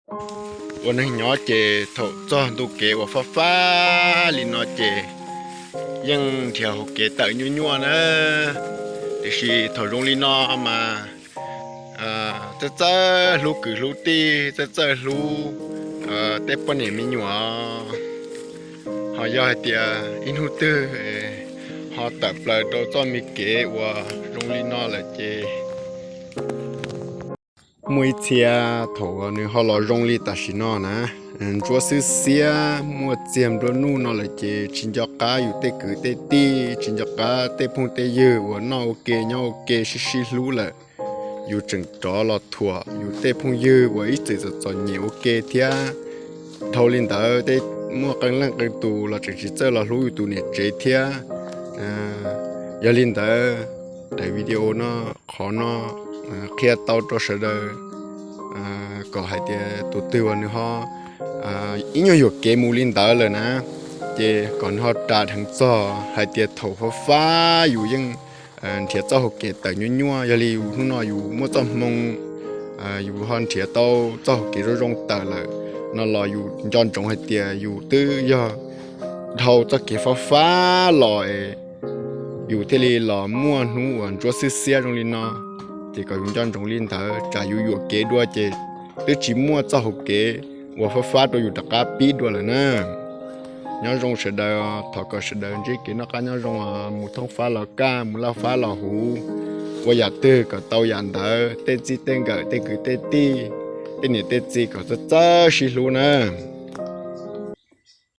Ua neeg nyob ces thaum txog ntu kev uas fab fab li no ces yeej nrhiav hauv kev tawm nyuaj nyuaj na. Tiam sis thaum zoo li no mas txawj txawj hlub kwv hlub tij, txawj txawj hlub tej poj niam me nyuam, ho yog hais tias ib hnub twg ho tawm plaws rau txoj me kev uas zoo li no lawm ces muaj ib txhia thaum nws ho los zoo li tam sim no na, ntsuab xwb xiab muaj txiag nplua nuj no lawm ces tsis nco qab yus tej kwv tej tij, tsis nco qab tej phooj tej ywg uas noj ua ke nyob ua ke sib sib hlub lawm. Yus tseem rov los thuam yus tej phooj ywg uas ib txwm txom txom nyem ua ke thiab. Dhau li ntawd tej muaj qee leej qee tus los tseem tsis txawj los hlub yus tus niam tsev thiab. Yog li ntawd, daim video no, qhov no qhia tau rau sawv daws kom hais tias tus twg uas nws ho ib nyuag yuam kev mus li ntawd lawm na, ces kom nws ho ras dheev txog hais tias thaum fab fab yus yeej nrhiav txoj hau kev tawm nyuaj nyuaj. Yog li yus hnub no yus muaj txoj hmoo yus ho nrhiav tau txoj hau kev zoo zoo tawm lawm no los yus nco ntsoov hais tias yus twb yog dhau txoj kev fab fab los es yus thiaj li los muaj hnub uas ntsuab xwb xiab zoo li no. Ces kom yus nco ntsoov li ntawd, tsam yus yuam kev dua ces twb tsis muaj txoj hau kev uas fab fab rau yus rov qab pib dua lawm na. Nyob zoo sawv daws, thov kom sawv daws ntsib kev noj qab nyob zoo, mus thoob fab los kaj, mus laj fab los huv, ua yam twg kom tau yam ntawd, tej txij tej nkawm, tej kwv tej tij, tej niam tej txiv kom txawj txawj sib hlub na.